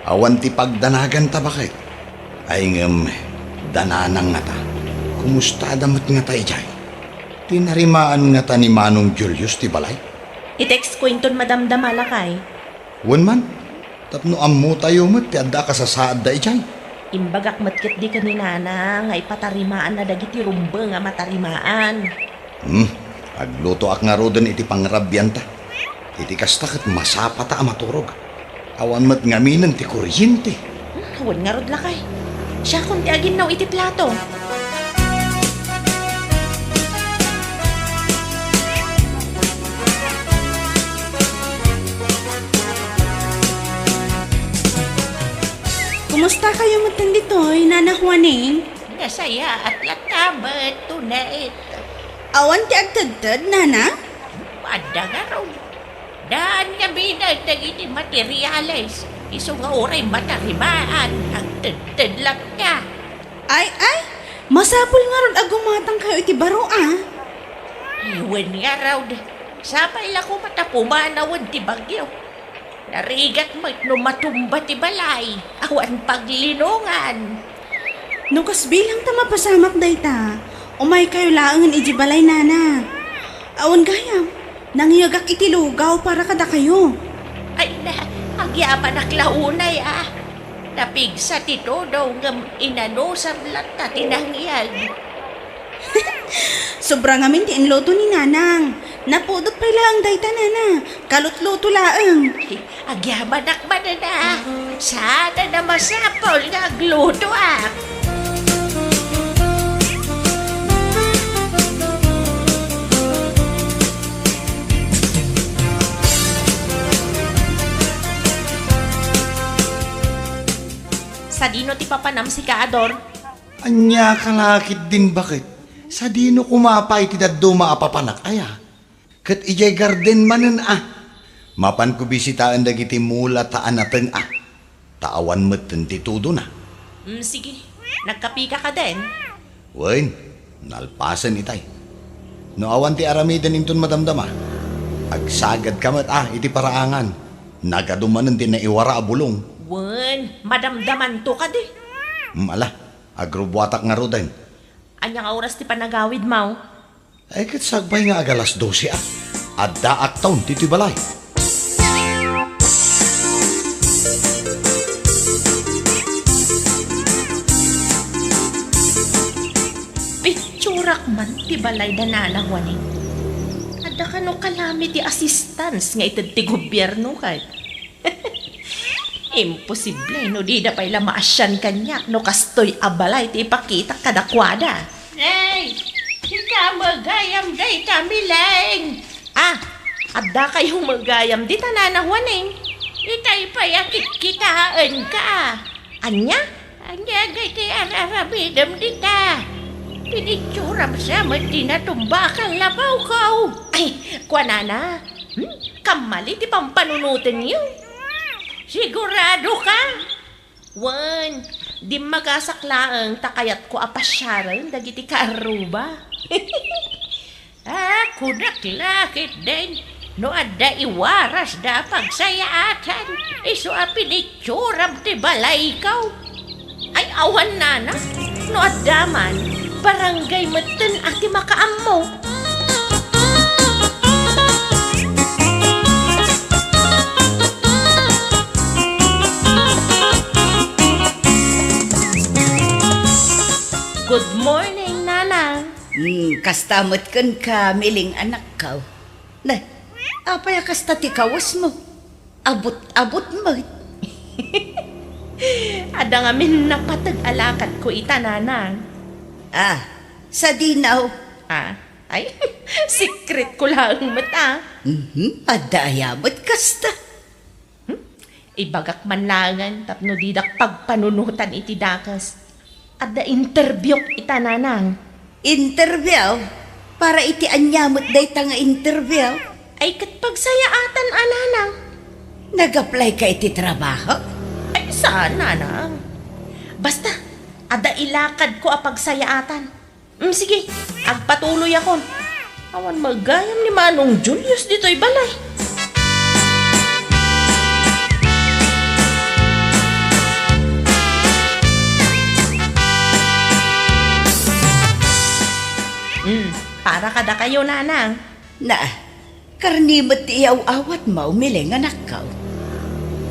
awan ti pagdanaganta, baket. Ay ngem, da Nanang ngata. Kumustada met ngata idiay? Tinarimaan ngata ni Manong Julius ti balay? I-text ko inton madamdama, lakay. Wen man, tapno ammotayo met ti adda a kasasaadda idiay. Imbagak met ketdi ken ni Nanang nga ipatarimaanna dagiti rumbeng a matarimaan. Hmm, aglutoak ngaruden iti pangrabianta. Iti kasta ket masapata a maturog. Awan met ngaminen ti kuryente. Hmm, wen ngarud, lakay. Siakon ti aginnaw iti plato. Kumusta kayo metten ditoy, Nana Juaning? Nasayaat latta met, Tonet. Awan ti agtedted, Nana? Adda ngarud. Daan ngaminen dagiti materiales, isu nga uray matarimaan, agtedted latta. Ay, ay, masapul ngarud a gumatangkayo iti baro, a. Wen ngarud, sapay la koma ta pumanawen ti bagyo. Narigat met no matumba ti balay, awan paglinongan. No kasbilang ta mapasamak dayta, umaykayo laengen idiay balay, Nana. Awan gayam, nangngegak iti lugaw para kadakayo. Ay na, agyamanak la unay, a. Napigsa ti todo ngem inanusam latta ti nangngeg. Sobra ngamin ti inluto ni Nanang. Napudot pay laeng dayta, Nana. Kalutluto laeng. Agyamanak manen a. Saan a masapul nga aglutoak. Sadino ti papanam sika, Ador? Ania ka la ketdin baket? Sadino koma pay ti dadduma a papanak, aya? Ket idiay garden manen a. Mapanko bisitaen dagiti mula ta anateng a. Ta awan metten ti tudona. Mm, sige. Nagkapika kadin? Wen, nalpasen itay. No awan ti aramiden inton madamdama, agsagadka met a iti paraangan. Nagadu manen ti naiwara a bulong. Wen, madamdamanto kadi. Mm, ala, agrubuatak ngaruden. Ania nga oras ti panagawidmo? Ay, ket sakbay nga agalas dose a. Addaakton ditoy balay. Pitsurak man ti balay da Nana Juaning. Adda kano kalami ti assistance nga ited ti gobierno ket. Imposible no dida pay la maasian kaniak no kastoy a balay ti ipakitak kadakuada. Ay, sika met gayam dayta, Mileng. Ah, adda kayo met gayam dita, Nana Juaning? Itay pay a kitkitaenka. Ania? Ania ngay ti ar-aramidem dita? Pinitsuram sa met ti natumba a kallabawko. Ay, kuanana, hmm? Kammali ti pampanunotenyo. Sigurado ka? Wen, dimmagasak laeng ta kayatko a pasiaren dagiti kaarruba. Ah, kunak la ketdin, no adda iwarasda a pagsayaatan, isu a pinitsuram ti balayko. Ay, awan, Nana. No adda man, barangay metten a ti makaammo. Good morning, Nanang. Hmm, kasta met kenka, Miling anakko. Ne, apay a kasta ti kawesmo? Abut-abut met. Adda ngamin napateg a lakadko ita, Nanang. Ah, sadino? Ah, ay, secret ko laeng met, ah. Mhm, adda aya met kasta? Hmm? Ibagak man laengen tapno didak pagpanunotan iti dakes. Adda interviewk ita, Nanang. Interview? Para iti ania met dayta nga interview? Ay, ket pagsayaatan a, Nanang. Nag-apply ka iti trabaho? Ay, saan, Nanang. Basta, adda ilakadko a pagsayaatan. Mm, sige, agpatuloyakon. Awan met gayam ni Manong Julius ditoy balay. Mm, para kadakayo, Nanang. Na, karni met ti iyaw-awatmo, Miling anakko.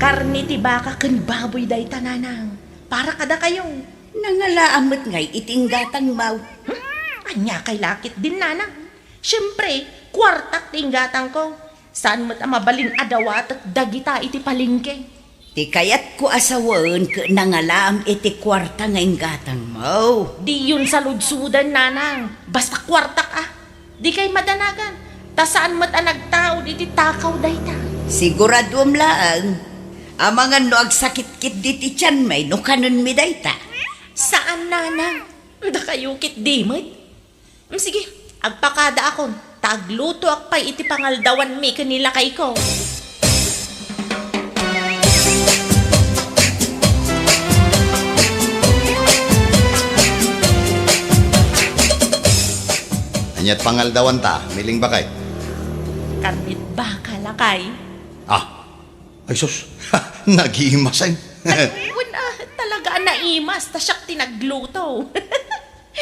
Karni ti baka ken baboy dayta, Nanang. Para kadakayo. Nangalaam met ngay iti inggatangmo. Hmm? Ania kay la ketdin, Nanang? Siempre, kuartak ti inggatangko. Saan met a mabalin a dawatek dagita iti palengke. Ti kayatko a sawen ket nangalaam iti kuarta nga inggatangmo. Diyon saludsoden, Nanang. Basta kuartak a. Dikay madanagan. Ta saan met a nagtaud iti takaw dayta. Siguraduem laeng. Amangan no agsakit ketdi ti tianmi no kanenmi dayta. Saan, Nanang. Dakayo ketdi met. Mm, sige, agpakadaakon, ta aglutoak pay iti pangaldawanmi ken ni lakayko. Ania't pangaldawanta, Miling baket? Karnit baka, lakay. Ah, ay sus, nagimasen. Ay, wen, ah, talaga a naimas, ta siak ti nagluto.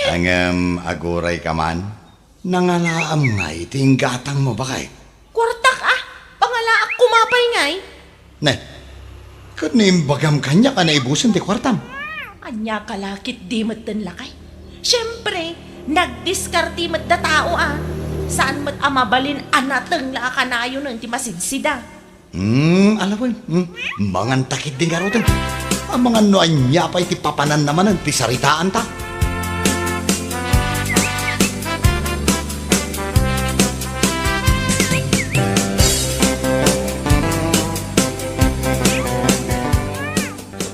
Ngem agurayka man, nangalaam ngay ti inggatangmo, baket? Kuartak a, pangalaak koma pay ngay. Ne, ket no imbagam kaniak a naibusen ti kuartam. Ania ka la ketdi metten, lakay? Siempre, nagdiskarte met da tao a. Saan met a mabalin a nateng la a kanayonen ti masidsida. Hmm, ala wen. Hmm, manganta ketdi ngaruden. Amangan no ania pay ti papananna manen ti saritaanta.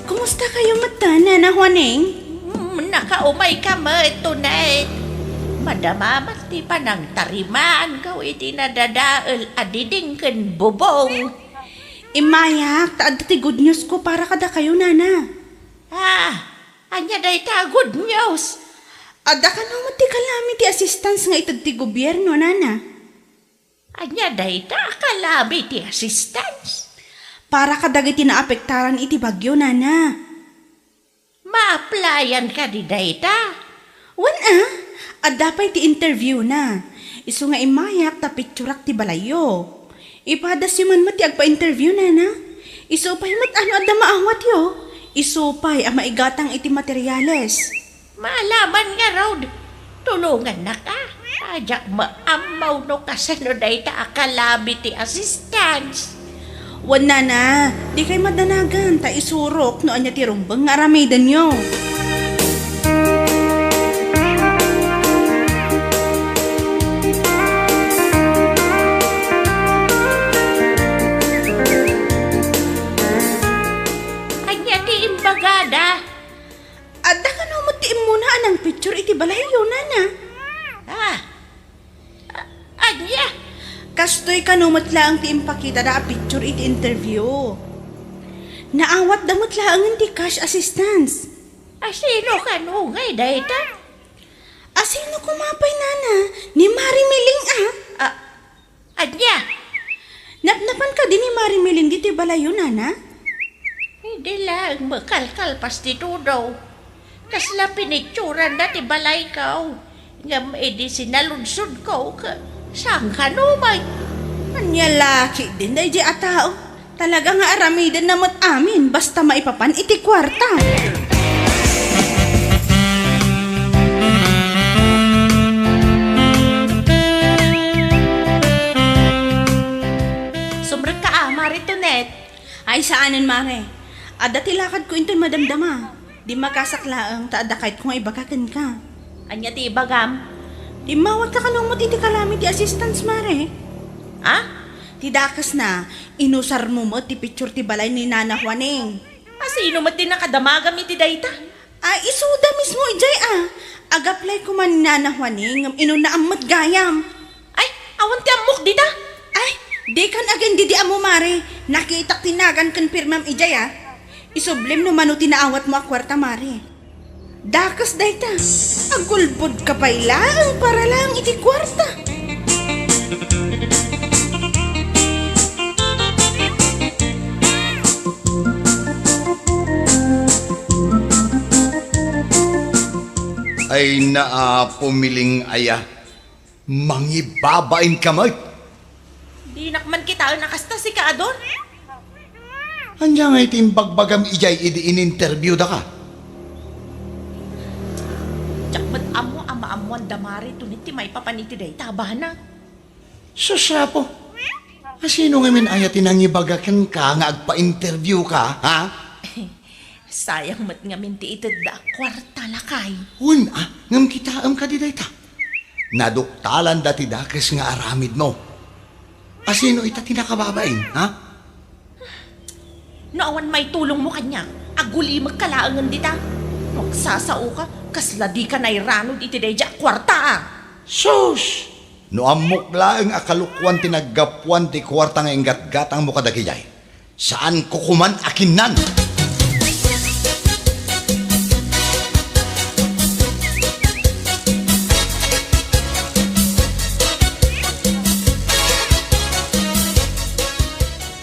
Kumusta kayo met, Nanang? Nana Juaning? Mm, nakaumayka met, Tonet. Madama met ti panangtarimaanko iti nadadael a diding ken bubong. Immayak, ta adda ti good news ko para kadakayo, nana. Ah, ania dayta a good news? Adda kano met ti calamity assistance nga ited ti gobierno, nana. Ania dayta a calamity assistance? Para kadagiti naapektaran iti bagyo, nana. Maaplayan kadi dayta? Wen a, adda pay ti interview na. Isu nga immayak ta picturak ti balayyo. Ipadasyo man met ti agpa-interview, nana. Isu pay met a no adda maawatyo. Isu pay a maigatang iti materiales. Maalaman ngarud, tulongannaka. Diak maammo no kasano dayta a calamity assistance. Wen, nana, dikay madanagan ta isurok no ania ti rumbeng nga aramidenyo. Ania ti imbagada? Adda kano met ti immuna a nangpicture iti balayyo, nana? Ah, a-, ania? Kastoy kano met laeng ti impakitada a picture iti interview. Naawatda met laengen ti cash assistance. A, sino kano ngay dayta? A, sino koma pay, nana? Ni Mari Miling, a? A, Ania? Napnapan kadi ni Mari Miling ditoy balayyo, nana? Idi laeng makalkalpas ti tudo. Kasla pinicturanda ti balayko. Ngem idi sinaludsodko, ka-, saan kano met? Ania la ketdin daydiay a tao? Talaga nga aramidenna met amin basta maipapan iti kuarta. Sumrekka a, Mare Tonet. Ay, saanen, Mare. Adda ti lakadko intoy madamdama. Dimmakasakak laeng ta adda kayatko nga ibaga kenka. Ania ti ibagam? Immawatka kano met iti calamity assistance, Mare. A? Ti dakesna, inusarmo met ti picture ti balay ni Nana Juaning. A, sino met ti nakadamagam iti dayta? A, isuda mismo idiay a. Ag-apply koma ni Nana Juaning ngem inunaam met gayam. Ay, awan ti ammok dita. Ay, dikan agin didi ammo, Mare. Nakitak ti nagan ken pirmam idiay a. Isublim no mano ti naawatmo a kuarta, Mare. Dakes dayta. Agulbodka pay laeng para laeng iti kuarta. Ay, naa, pumiling aya. Mangibabain ka met. Dinak man kitaen a kasta, sika, Ador. Ania ngay ti imbagbagam idiay idi in-interview daka? Diak met ammo a maammoan da Mare Tonet ti maipapan iti dayta a bana. Sus, Apo! A, sino ngamin aya ti nangibaga kenka nga agpa-interview ka, ha? Sayang met ngamin ti itedda a kuarta, lakay. Wen a, ngem kitaem kadi dayta? Naduktalanda ti dakes nga aramidmo. A, sino ita ti nakababain, ha? No awan maitulongmo kaniak, agulimekka laengen dita. No agsasaoka, kasla dika nairanod iti daydiay a kuarta, a. Sus! No ammok laeng a kalokuan ti naggapuan ti kuarta nga inggatgatangmo kadagidiay, saanko koman a kinnan.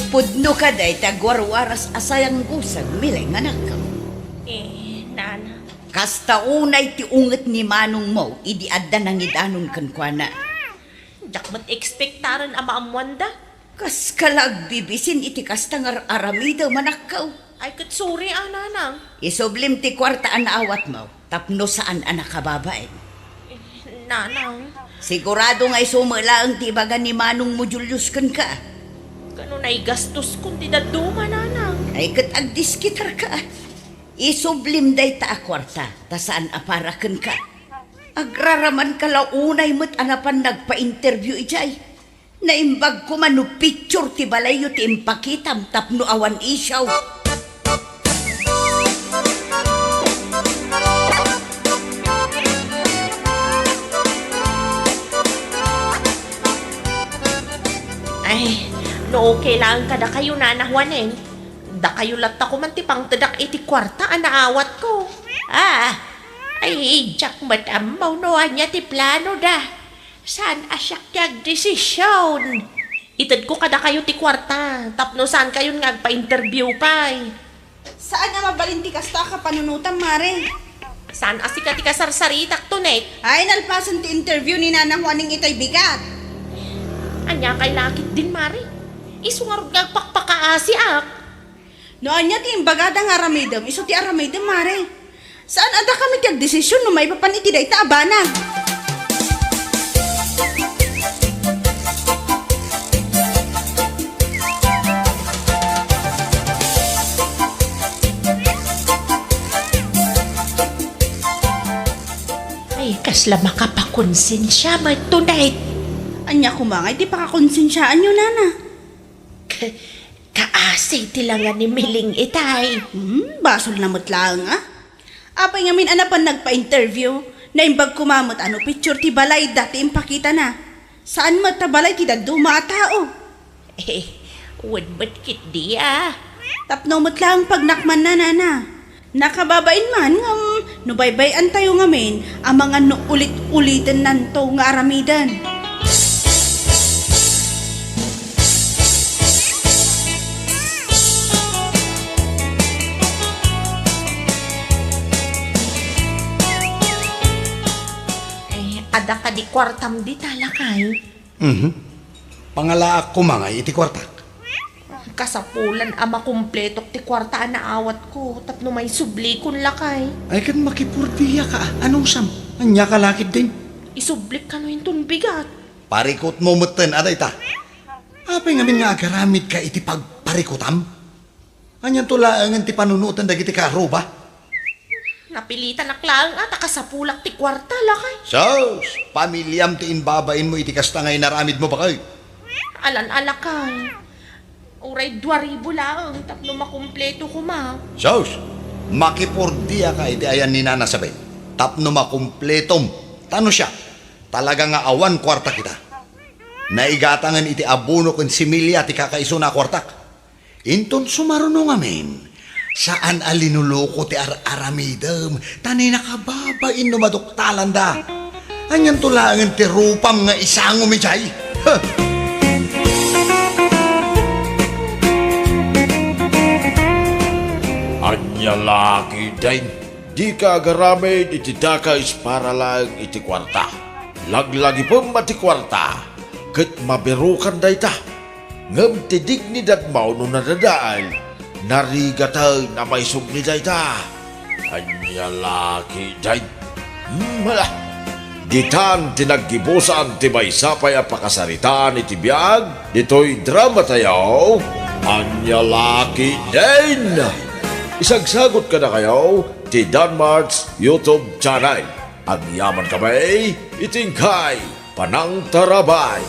Pudno ka dayta agwarwaras a sayanggusan, Miling, anakko. Eh, nana. Kasta unay ti unget ni manongmo idi adda nangidanon kenkuana. Diak met ekspektaren a maammoanda. Kaska la agbibisin iti kasta nga ar-aramidem, anakko. Ay, ket sorry a, nanang. Isublim ti kuarta a naawatmo tapno saan a nakababain. Eh, nanang. Sigurado nga isu met laeng ti ibaga ni manongmo Julius kenka. Kano naigastoskon ti dadduma, nanang? Ay, ket agdiskitarka. Isublim dayta a kuarta, ta saan a para kenka. Agraramanka la unay met a napan nagpa-interview idiay. Naimbag koma no picture ti balayyo ti impakitam tapno awan issue. No okay laeng kadakayo, Nana Juanen, dakayo latta koma ti pangtedak iti kuarta a naawatko. Ah, ay, diak met ammo no ania ti planoda. Saan a siak ti agdesision. Itedko kadakayo ti kuarta tapno saankayon nga agpa-interview pay. Saan a mabalin ti kasta a kapanunotam, Mare. Saan a sika ti kasarsaritak, Tonet? Ay, nalpasen ti interview ni Nana Juaning itay bigat. Ania kay lakit din, Mare? Isu ngarud nga agpakpakaasiak. No ania ti imbagada nga aramidem, isu ti aramidem, Mare. Saan a dakami ti agdesision no maipapan iti dayta a banag? Ay, kasla makapakonsensia met, Tonet. Ania koma ngay ti pakakonsensiaanyo, Nana? Kaasi ti langa ni Miling itay. Hmm, basolna met laeng a. Apay ngamin a napan nagpa-interview? Naimbag koma met a no picture ti balayda ti impakitana. Saan met a balay ti dadduma a tao. Eh, wen met ketdi a. Tapno met laeng pagnakmanna, Nana. Nakababain man ngem no baybay-antayo ngamin, amangan no ulit-ulitennanto nga aramiden. Eh, adda kadi kuartam dita, lakay? Mhm. Pangalaak koma ngay iti kuartak. Kasapulan a makumpletok ti kuarta a naawatko tapno maisublikon, lakay. Ay, ket makipordiaka a. Anusam? Ania ka lakit din? Isublik kano inton bigat. Parikutmo metten a dayta. Apay ngamin nga agaramidka iti pagparikutam? Anianto laengen ti panunoten dagiti kaaruba? Napilitanak laeng a ta kasapulak ti kuarta, lakay. Sus! Pamiliam ti imbabainmo iti kasta nga inaramidmo, baket. Alan a, lakay. Uray dua ribu laeng tapno makumpleto koma. Sus! Makipordiaka iti ayan ni Nana Sabet tapno makumpletom. Ta no siak, talaga nga awan kuarta kita. Naigatangen iti abono ken similya ti kakaisuna a kuartak. Inton sumaruno ngamin, saan a linuluko ti ar-aramidem, ta ni nakababain no maduktalanda. Anianto laengen ti rupam nga isangomi jay? Huh! Ania la ketdin? Dika agaramid iti dakes para laeng iti kuarta. Laglagipem a ti kuarta, ket mabirokan dayta. Ngem ti dignidadmo no nadadael, narigaten a maisubli dayta. Ania la ketdin? Hmm, hala. Ditan ti naggibusan ti maysa pay a pakasaritaan iti biag ditoy dramatayo, Ania la ketdin? Isagsagut kadakayo ti Danmart's YouTube channel. Agyamankami iti inkay panangtarabay.